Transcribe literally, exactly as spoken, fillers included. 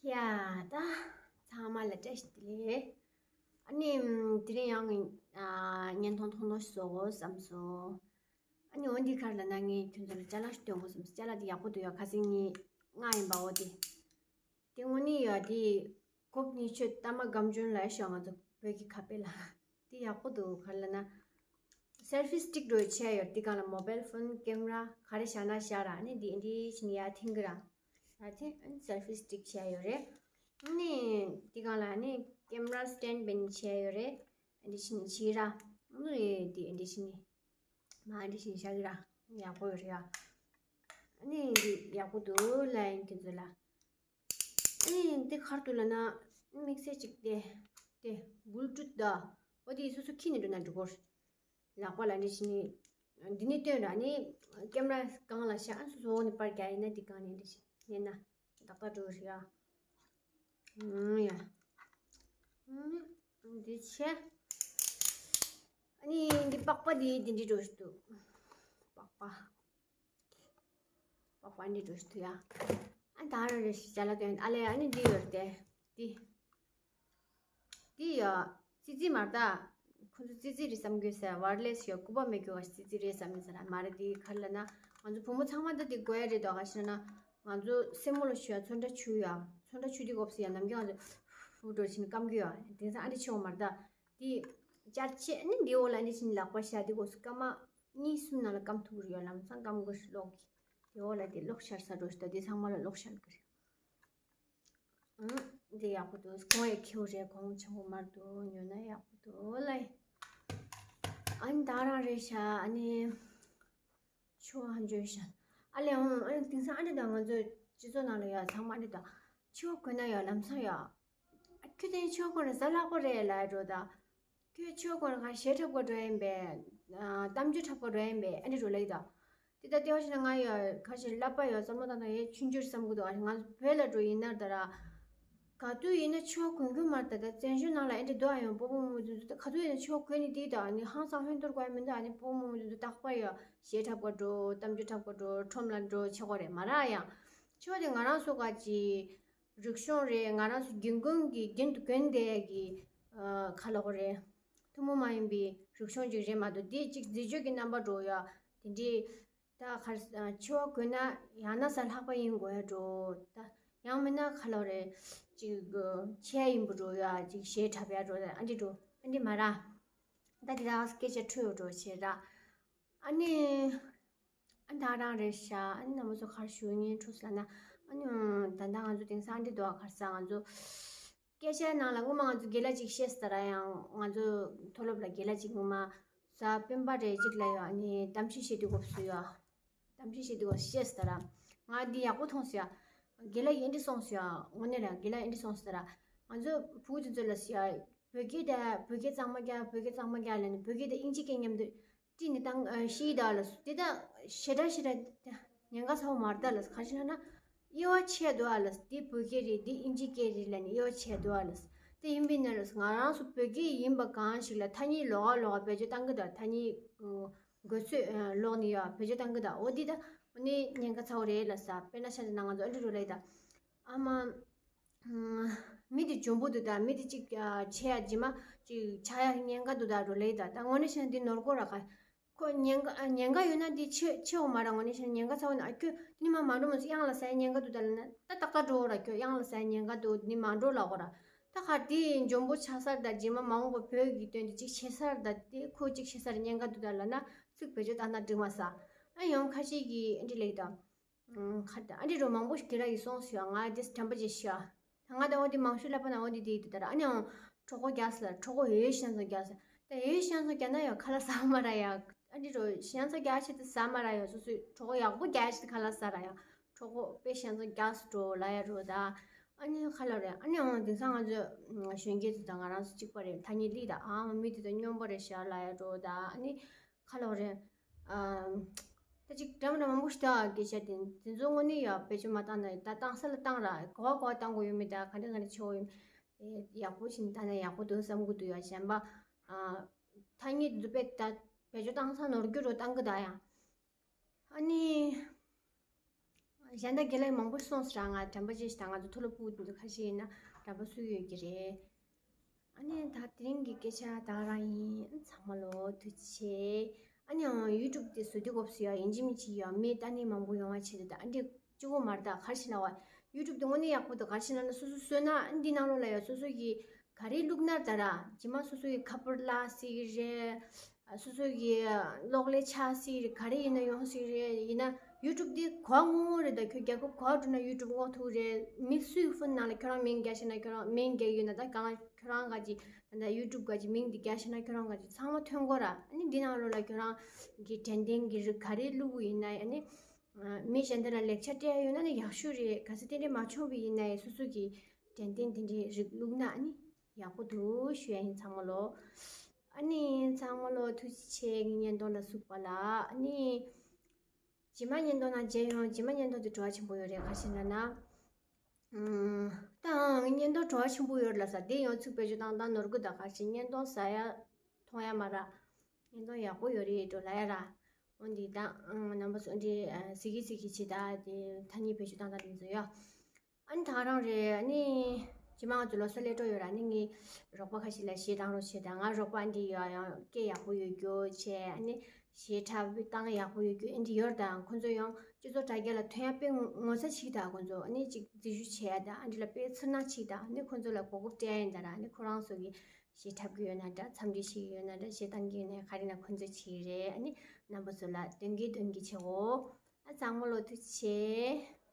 ཡ་ད་ཚང་མ་ལ་བཀྲ་ཤིས་བདེ་ལེགས། ཨ་ནི་དེ་རིང་ཡང་ཨ་བརྙན་ཐུང་ཐུང་ཐུང་ཞིག་བཟོ་དགོས་བསམ་སོང་། ཨ་ནི་འོ་འདི་ག་རེ་ལབ་ན། ངས་ཁྱོད་ཚོ་ལ་ཅ་ལག་ཞིག་སྟོན་དགོས་བསམ་སོང་། ཅ་ལག་དེ་ཡག་པོ་འདུག་ཡ། ཁ་སང་ངས་མངགས་ཡིན་པ། འོ་དེ། དེ་དངོས་གནས་ཡ་དེ་ཀོབ་ཉི་ཤུ་རྟགས་མ་སྒམ་ཆུང་ལབ་ཤག་ང་ཚོ་བོད་ཀྱི་ཁ་དཔེ་ལ། དེ་ཡག་པོ་འདུག་ག་རེ་ལབ་ན། སེལ་ཕི་སི་ཊིག་འདྲ་བོ་བྱས་ཡོད་རེད། དེ་སྒང་ལ་མོ་བེལ་ཕོན་ཀེམ་ར་ག་རེ་བཞག་ན་བཞག་ར། ཨ་ནི་འདི་འདི་བྱས་ནས་ཡར་འཐེན་གི་ར། ཡར་འཐེན། ཨ་ནི་སེལ་ཕི་སི་ཊིག་བྱས་ཡོད་རེད། ཨ་ནི་དེ་སྒང་ལ་ཨ་ནི་ཀེམ་ར་སི་ཊེན་ཌི་འབད་ནས་བྱས་ཡོད་རེད། ཨ་འདི་བྱས་ནས་བྱས་ར། ཨ་ནི་འདི་འདི་བྱས་ནས་མར་འདི་བྱས་ནས་བཞག་གི་ར། ཡག་པོ་ཡོད་རེད་ཡ། ཨ་ནི་འདི་ཡག་པོ་འདུག་ལབ་ཡིན་ཁྱེད་ཚོ་ལ། ཨ་ནི་འདི་ག་རེ་འདུག་ལབ་ན། དམིགས་བསལ་གཅིག་དེ་དེ་བུལ་ཊུཐ་ད། འོ་དེ་སོ་སོ་འཁྱེར་ནས་འགྲོ་ན་འགྲོ་གི་རེད། ལག་པ་ལ་འདི་བྱས་ནས་འདི་ནས་སྟོན་ར། ཨ་ནི་ཀེམ་ར་སྒང་ལ་བཞག་སོ་སོ་འོག་ནས་པར་རྒྱག་ཡིན་ན། འདི་སྒང་ནས་འདི་བྱས་ནས་ན་ཏག་ཏག་འགྲོ་གི་རེད་ཡ། ཨུམ་ཡ། ཨུམ། འདི་བྱས། ཨ་ནི་འདི་པགས་པ་འདི་འདི་འདྲ་འདྲ་བོ་ཞིག་འདུག་པགས་པ། པགས་པ་འདི་འདྲ་བོ་ཞིག་འདུག་ཡ། ཨ་ད་ར་རེ་ཞིག་ཅ་ལག་སྟོན། ཨ་ལས། ཨ་ནི་འདི་ཡོད་རེད་དེ། འདི། འདི་ཡ། ཙི་ཙི་མ་རེད་ད། ཁོ་ཚོ་ཙི་ཙི་རེད་བསམ་གྱི་ཡོད་ས། ཝར་ལེ་སི་ཡ། སྐུད་པ་མེད་རྒྱུ་བ་ཙི་ཙི་རེད་བསམ་གྱི་ཡོད་ས་ར། མ་རེད། འདི་ག་རེ་ལབ་ན། ང་ཚོ་བུ་མོ་ཚང་མ་ད་འདི་དགོས་ཡ་རེད་དོ། ག་རེ་ཟེར་ན། ང་ཚོ་སེན་མོ་ལ་བྱུག་ཡ་ཚོན་ཁྲ་བྱུག་ཡ། ཚོན་ཁྲ་བྱུག་དུས་སྐབས་སུ་ཡ་ནམ་རྒྱུན་ང་ཚོ་ཧུ་འགྲོ་བྱས་ནས་སྐམ་གྱི་ཡོད། དེང་སང་ཨ་འདྲ་ཆེ་བ་མ་རེད་ད། དེ་ཅར་ཆེ་ནི་འདི་འོག་ལ་ནི་ཕྱིན་ལག་པ་བཞག་དེ་གོ་སྐར་མ་གཉིས་གསུམ་ནང་ལ་སྐམ་ཐུབ་ཀྱི་ཡོད། ལམ་སང་སྐམ་གི་ལོག་གི། དེ་འོག་ལ་དེ་ལོག་ཤར་ས་འགྲོ་ཞིག་ད། དེ་ཚང་མ་ལ་ལོག་ཤར་གི་རེད། ཨང་། འདི་ཡག་པོ་འདུག་གོང་ཡ་ཁེའུ་རེད། གོང་ཆེན་པོ་མར་འདུག་ཉོ་ན་ཡག་པོ་འདུག་ལ། ཨ་ནི་ད་རང་རེད་ཤག་ཨ་ནི། ཆུ་བ་འཇོ་ཤ། ཨ་ལས་འོང་། ཨ་ནི་དེང་སང་ཨ་འདྲ་དང་། ང་ཚོའི་སྤྱི་ཚོགས་ནང་ལ་ཡ་ཚང་མ་ཨ་འདྲ་དང་། ཆུ་བ་གོན་ན་ཡ་ལམ་སང་ཡ། ཨ་ཁྱོད་དེ་ཆུ་བ་གོན་ན་གཟའ་ལྷག་པ་རེད་ལབ་འགྲོ་ད། ཁྱོད་ཆུ་བ་གོན་ན་ག་གཞས་འཁྲབ་ག་འགྲོ་ཡིན་པས། ཨ་གཏམ་རྒྱུད་འཁྲབ་ག་འགྲོ་ཡིན་པས། ཨ་འདྲ་འགྲོ་ལབ་ད། དེ་ད་ལྟེ་བ་ཞིག་ན་ང་ཡ་ཁ་ཤས་བསླབ་པ་ཡ་བསམ་བློ་བཏང་ན་ཡ་ཆུང་ཆུང་བསམ་གི་འདུག་ཨ་ང་བོད་ལ་འགྲོ་ཡིན་ན་ད་ར། ག་དུས་ཡིན་ན་ཆུ་བ་གོན་གྱི་མ་རེད་ད། བཙན་བྱོལ་ནང་ལ་ཨེ་འདྲ་འདུག་ཨ་ཡང་སྤོ་བོ་མོ་ཚོ་ད་ག་དུས་ཡིན་ན་ཆུ་བ་གོན་ནས་དེ་ད་ཨ་ནི་ཧང་སང་ཧོན་ཐོར་དགོས་ཡ་མི་འདུག་ཨ་ནི་སྤོ་བོ་མོ་ཚོ་རྟག་པར་ཡ་གཞས་འཁྲབ་ག་འགྲོ། གཏམ་རྒྱུད་འཁྲབ་ག་འགྲོ། ཁྲོམ་ལ་འགྲོ་བྱེད་དགོས་རེད་མ་ར། ཡང་ཆུ་བ་དེ་ང་རང་ཚོ་ག་ཅི་རིག་གཞུང་རེད། ང་རང་ཚོ་རྒྱུན་གོན་གྱི་རྒྱུན་དུ་གོན་བསྡད་ཀྱི་ཨ་ག་ལབ་དགོས་རེད། ཐུན་མོང་མ་ཡིན་པའི་རིག་གཞུང་ཅིག་རེད་མ་གཏོགས། དེ་ཅིག་མཛེས་དཔྱོད་ཀྱི་རྣམ་པ་འགྲོ་ཡ་དེ་འདྲའི། ད་གར་ཆུ་བ་གོན་ན་ཡང་ན་གཟའ་ལྷག་པ་ཡིན་དགོས་ཡ་འགྲོ། ད་ཡང་མིན་ན་ག་ལབ་རེད། ཅིག་ཆེ་ཡིན་པོ་འགྲོ་ཡ། ཅིག་གཞས་འཁྲབ་ཡ་འགྲོ། ད་ཨ་འདྲ་འགྲོ། ཨ་འདྲ་མ་ར། ད་དེ་དག་སྐད་ཆ་འཕྲོས་འགྲོ་བྱེད་ར། ཨ་ནི་ཨ་ད་རང་རེད་ཤག་ཨ་ནི་རྣམ་པ་ཚོ་ག་རེ་ཞུ་སྙིང་འཁྲུག་ས་ན། ཨ་ནི་ད་ལྟ་ང་ཚོ་དེང་སང་ཨ་འདྲ་འདུག་ག་གར་ས་ང་ཚོ། སྐད་ཆའི་ནང་ལ་སྔོན་མ་ང་ཚོ་རྒན་ལགས་གཅིག་བཤད་ས་ར། ཡང་ང་ཚོ་མཐོ་སློབ་ལ་རྒན་ལགས་གཅིག་སྔོན་མ་གཟའ་སྤེན་པ་རེ་གཅིག་ལ་ཡོད། ཨ་ནི་གཏམ་བཤད་བྱེད་དུས་སྐབས་སུ་ཡོད། གཏམ་བཤད་བྱེད་དུས་སྐབས་སུ་བཤད་ས་ར། ང་འདི་ཡག་པོ་མཐོང་སོང་ཡ། རྒན་ལགས་ཡིན་འདི་སོང་སོང་ཡ། དངོས་གནས་ར་རྒན་ལགས་ཡིན་འདི་སོང་སོང་ར། ང་ཚོ་བུ་དེ་ཚོ་ལ་སོང་ཡ། བོད་སྐད་དེ་བོད་སྐད་གཙང་མ་རྒྱག་བོད་སྐད་གཙང་མ་རྒྱག་ལབ་ནས་བོད་སྐད་དེ་དབྱིན་ཇི་སྐད་མཉམ་དུ། དེ་ནི་དང་ཤི་ད་ལ་སུ་དེ་ད་ཞེ་དྲག་ཞེ་དྲག་ཉེན་ཁ་ཚ་བོ་མ་རེད་ད་ལ། ག་ཞིག་ལབ་ན་དབྱེ་བ་ཕྱེ་འདུག་ཨ་ལ། དེ་བོད་སྐད་རེད། དེ་དབྱིན་ཇི་སྐད་རེད་ལབ་ནས་དབྱེ་བ་ཕྱེ་འདུག་ཨ་ལ། དེ་ཡིན་པས་ན་ལ་ང་རང་ཚོ་བོད་སྐད་ཡིན་པ་གང་ཞིག་ལ་ཐ་སྙད་ལོགས་ཀ་ལོགས་ཀ་བེད་སྤྱོད་བཏང་གི་འདུག་ཐ་སྙད་དགོས་ཚོད་ལོག་ནས་ཡོད་བེད་སྤྱོད་བཏང་གི་འདུག་འོ་དེ་ད་འོ་ནི་ཉེན་ཁ་ཚ་བོ་རེད་ལ་ས། དཔེར་ན་ཆ་བཞག་ན་ང་ཚོ་ཨ་འདྲ་རུ་ལ་ཡི་ད་ཨ་མ། མི་དེ་འཇོན་པོ་འདུག་ད། མི་དེ་གཅིག་ཆེ་ཡ་རྗེས་མ་གཅིག་ཆགས་ཡ་ཉེན་ཁ་འདུག་ད་རོ་ལེ་ད། ད་དངོས་གནས་བཤད་ན་འདི་ནོར་གོ་ར་ཁ། ཁོ་ཉེན་ཁ་ཉེན་ཁ་ཡོད་ན་འདི་ཆེ་ཆེ་བོ་མ་ར། དངོས་གནས་བཤད་ན་ཉེན་ཁ་ཚ་བོ་ན། ཨ་ཁྱོད་འདི་ནི་མ་མ་འགྲོ་མོ་ཟེར། གཡང་ལ་ཟ་ཡ་ཉེན་ཁ་འདུག་ད་ལ་ན་ད་ཏག་ཏག་འགྲོ་ར། ཁྱོད་གཡང་ལ་ཟ་ཡ་ཉེན་ཁ་འདུག་འདི་མ་འགྲོ་ལ་གོ་ར། ད་ཁ་དེ་འཇོན་པོ་ཆགས་ས་ར། ད་རྗེས་མ་མ་འོངས་པ་བོད་ཀྱི་དོན་དུ་གཅིག་བྱེད་ས་ར། ད་དེ་ཁོ་གཅིག་བྱེད་ས་ར་ཉེན་ཁ་འདུག་ད་ལ་ན་ཚིག་བེད་སྤྱོད་བཏང་ན་འགྲིག་མ་ས། ཨ་ཡང་ཁ་ཤས་ཀྱིས་ཨ་འདྲ་ལེགས་ད། ཁ་ད་ཨ་འདྲ་རུ་མང་པོ་ཞིག་དེ་ར་ཡི་སོང་སི་ཡ། ང་དེ་དྲན་པ་ཅིག་ཤི་ཡ། ད་ང་ད་འོ་དེ་མང་ཤོས་ལབ་པ་ན་འོ་དེ་དེ་དེ་ད་ར། ཨ་ནི་ཡང་གྲོད་ཁོག་རྒྱགས་ལ་གྲོད་ཁོག་ཡོད་ཤན་སོང་རྒྱགས་ལ། ད་ཡོད་ཤན་སོང་རྒྱགས་ན་ཡང་ཁ་ལག་ཟ་མ་ར་ཡ། ཨ་འདྲ་རུ་ཤན་སོང་རྒྱགས་ཤི་དེ་ཟ་མ་ར་ཡ། སོ་སོའི་གྲོད་ཁོག་ཡག་པོ་རྒྱགས་ཤི་དེ་ཁ་ལག་ཟ་ར་ཡ། གྲོད་ཁོག་དཔེ་ཤན་སོང་རྒྱགས་སུ་འགྲོ་ལ་ཡ་རུ་ད། ཨ་ནི་ཁ་ལག་རེད། ཨ་ནི་ཡང་དེང་སང་ང་ཚོ་གཞོན་སྐྱེས་ཚོ་དང་ང་རང་ཚོ་གཅིག་པ་རེད། ཐ་སྙད་ལི་ད་ཨ་མི་དེ་ད་སྨྱོན་པ་རེད་ཤ་ལ་ཡ་རུ་ད། ཨ་ནི། ཁ་ལོ་རེད། ཨ། ད་ཅིག་འདྲ་མི་འདྲ་མང་པོ་ཞིག་འདུག་ཨ། སྐད་ཆ་དེ་དེ་ཚོ་དངོས་གནས་ཡ་བེད་སྤྱོད་མ་བཏང་ན། ད་བཏང་ས་ལ་བཏང་ར། གོ་བ་གོ་བ་བཏང་དགོས་ཡོད་མེད། ད་ག་འདྲ་ག་འདྲ་ཆེ་བོ་ཡོད་མེད། ཡག་པོ་ཞིག་བཏང་ན་ཡག་པོ་འདུག་བསམ་གི་འདུག་ཡ། གཞན་པ། ཨ། ཐ་སྙད་འདི་ཚོ་དཔེ་ད་བེད་སྤྱོད་བཏང་ས་ནོར་རྒྱུ་རུ་བཏང་གི་ད་ཡ། ཨ་ནི། གཞན་དག་དགེ་ལས་མང་པོ་སོང་ཟེར། ང་དྲན་པ་ཅི་ཞིག་དང་ང་ཚོ་མཐོ་སློབ་ཕྲུ་གུ་དེ་ཚོ་ཁ་ཤས་ཡིན་ན་དྲན་པ་སུ་ཡོད་ཀྱི་རེད། ཨ་ནི་ད་དེ་རིང་གི་སྐད་ཆ་ད་ག་རང་ཡིན། ཚང་མ་ལོ་ཐུགས་རྗེ་ཆེ། ཨ་ནི་ཡང་ཡུ་ཊུབ་དེ་བཟོ་དུས་སྐབས་སུ་ཡང་ཡིན་གཅིག་མིན་གཅིག་ཡང་མི་ལྟ་ནི་མང་པོ་ཡོང་བ་བྱེད་དུས། ད་ཨ་འདི་གཅིག་པོ་མ་རེད། ད་ག་རེ་ཞིག་ན་བ་ཡུ་ཊུབ་དེ་དངོས་གནས་ཡག་པོ་འདུག་ག་རེ་ཞིག་ན་ན་སོ་སོ་བཟོས་ན་ཨ་འདི་ནང་ལོགས་ལ་ཡང་སོ་སོ་གི་ག་རེ་བླུགས་ན་ད་ར་རྗེས་མ་སོ་སོ་གི་ཁ་པར་བརླག་སྲིད་ཀྱི་རེད། སོ་སོ་གི་གློག་ཀླད་ཆག་སྲིད་རེད། ག་རེ་ཡིན་ན་ཡོང་སྲིད་རེད། ཡིན་ན་ཡུ་ཊུབ་འདི་གོ་བ་སྔོན་སྔོན་རེད། ད་ཁྱོད་རྒྱལ་ཁབ་གོ་བ་འགྲོ་ན་ཡུ་ཊུབ་སྔོག་ཐུབ་རེད། མི་སུའི་ཕོན་ནང་ལ་ཁྱོད་རང་མིང་རྒྱག་ཤེས་ན་ཁྱོད་རང་མིང་རྒྱག་ཡོད་ན། ད་གང་ཁྱོད་རང་ག་ཅིག་ད་ད་ཡུ་ཊུབ་ག་ཅིག་མིང་འདི་རྒྱག་ཤེས་ན་ཁྱོད་རང་ག་ཅིག་ཚང་མ་ཐོན་གོ་ར། ཨ་ནི་འདི་ནང་ལོགས་ལ་ཁྱོད་རང་གི་དྲན་རྟེན་གྱི་རིགས་ག་རེ་བླུགས་ཡིན་ན། ཨ་ནི་མི་གཞན་དག་ལ་ལེགས་ཆ་སྤྲད་ཡོད་ན་ནི་ཡག་ཤོས་རེད། ག་ཚོད་དེ་འདྲས་མ་བྱུང་བ་ཡིན་ན་ཡང་སོ་སོ་གི་དྲན་རྟེན་དེ་འདྲས་རིགས་བླུགས་ན་ཨ་ནི་ཡག་པོ་འདུག་ཞུ་ཡ་ཡིན། ཚང་མ་ལོ། ཨ་ནི་ཚང་མ་ལོ་ཐུགས་རྗེ་ཆེ། ངའི་བརྙན་ཐུང་ལ་གཟིགས་པ་ལ། ཨ་ནི་རྗེས་མ་བརྙན་ཐུང་ནང་མཇལ་ཡོང་། རྗེས་མ་བརྙན་ཐུང་དེ་བྲོ་བ་ཆེན་པོ་ཡོད་རེད། ག་རེ་ཞིག་ན་ན། ཨུམ། ད་ངའི་བརྙན་ཐུང་བྲོ་བ་ཆེན་པོ་ཡོད་རེད་ལབ་ས་དེ་ཡང་ཚིག་བེད་སྤྱོད་བཏང་སྟངས་ནོར་གི་ད། ག་རེ་ཞིག་བརྙན་ཐུང་ཟ་ཡ་འཐུང་ཡ་མ་ར། བརྙན་ཐུང་ཡག་པོ་ཡོད་རེད་འགྲོ་ལབ་ཡ་ར། འོན་ཏེ་ད་ཨང་རྣམ་པ་ཚོ་འདི་ཨ་གཟིགས་ཀྱི་གཟིགས་ཀྱི་བྱེད་ད། དེ་ཐ་སྙད་བེད་སྤྱོད་བཏང་སྟངས་དེ་ཚོ་ཡོད། ཨ་ནི་ད་ག་རང་རེད། ཨ་ནི་རྗེས་མ་ང་ཚོ་ལོ་གསར་སླེབས་འགྲོ་ཡོད་ར། ཨ་ནི་ངའི་རོགས་པ་ཁ་ཤས་ལ་གཞས་བཏང་རོགས་བྱེད་ད། ང་རོགས་པ་འདི་ཡོད་ཡང་སྐད་ཡག་པོ་ཡོད་རྒྱུ་བྱས། ཨ་ནི་གཞས་འཁྲབ་སྟངས་ཡག་པོ་ཡོད་རྒྱུ་ཨ་འདི་ཡོད་ར། ད་ཁོང་ཚོ་ཡང་སྤྱི་ཚོགས་དྲ་རྒྱ་ལ་ཐོན་ཡ་དཔེ་ངོ་ཚ་ཆེ་གི། ད་ཁོང་ཚོ་ཨ་ནི་ཅིག་འཛུལ་ཞུགས་བྱས་ཡ་ད་ཨ་འདི་ལ་དཔེ་ཚུར་སྣང་ཆེ་གི། ད་ཨ་ནི་ཁོང་ཚོ་ལ་གོ་སྐབས་སྤྲད་ཡ་ཡིན་ད་ར། ཨ་ནི་ཁོ་རང་ཚོ་གི་གཞས་འཁྲབ་གི་ཡོད་ན་འདྲ། འཚམས་འདྲི་ཞུ་གི་ཡོད་ན་འདྲ། གཞས་བཏང་གི་ཡོད་ན་ག་རེ་ན་ཁོང་ཚོས་བྱེད་ཀྱི་རེད། ཨ་ནི་རྣམ་པ་ཚོ་ལ་སྟོན་གི་སྟོན་གི་བྱེད་འོ། ཨ་ཚང་མ་ལོ་ཐུགས་རྗེ་ཆེ།